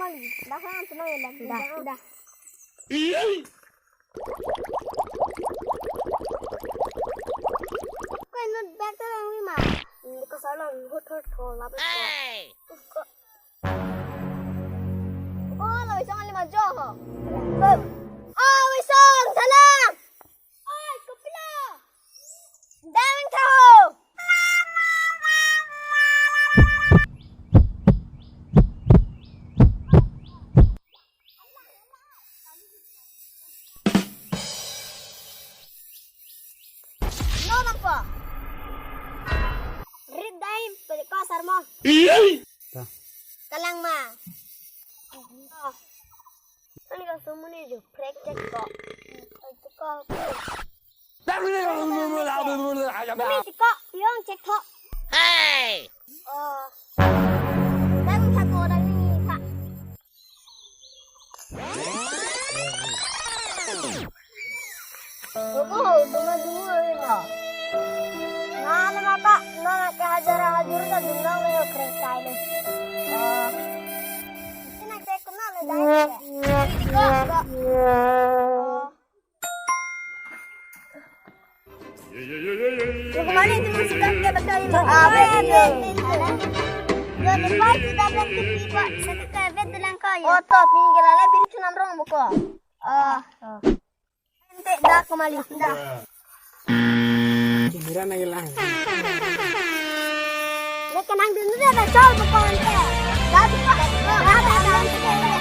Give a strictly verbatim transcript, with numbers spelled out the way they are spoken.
Dah, kan, senang ya, dah. Dah, dah. Ko inut bag ta langme ma? Hmm, ko salon hut hut ho lap. Hey! Ko, oh, lo isong ali ma jo ho. Oh, isong salang. Oi, kopilo. Daming thaho. No, bangko. Rit dai, pede ko asar mo. Ta. Kalang ma. Oh. Ani ka sumuni jo, prek cek ko. Oi, ko. Ini si ko, yung cek ko. Hey! Oh. Daming thaho, daming tha. Ogo, dunga dunga ri ma. Na, na mata, na na ke hajar hajar ta dunga le yo kreng kai le. Oh. Sina cek ko na le dai le. Ini ko, ko. Oh. Kumani itu masih tak dia betul ini. Ah, betul. Yo, lepas kita berhenti, Pak. Satu kebet bilang kau ya. Oh, to, pinggir ala bin cunam rong buko. Oh. Ente dah kumali, dah. Hiburan lagi lang. Lekan nang dulu dia dah col buko ente. Dah buko. Dah, dah, dah.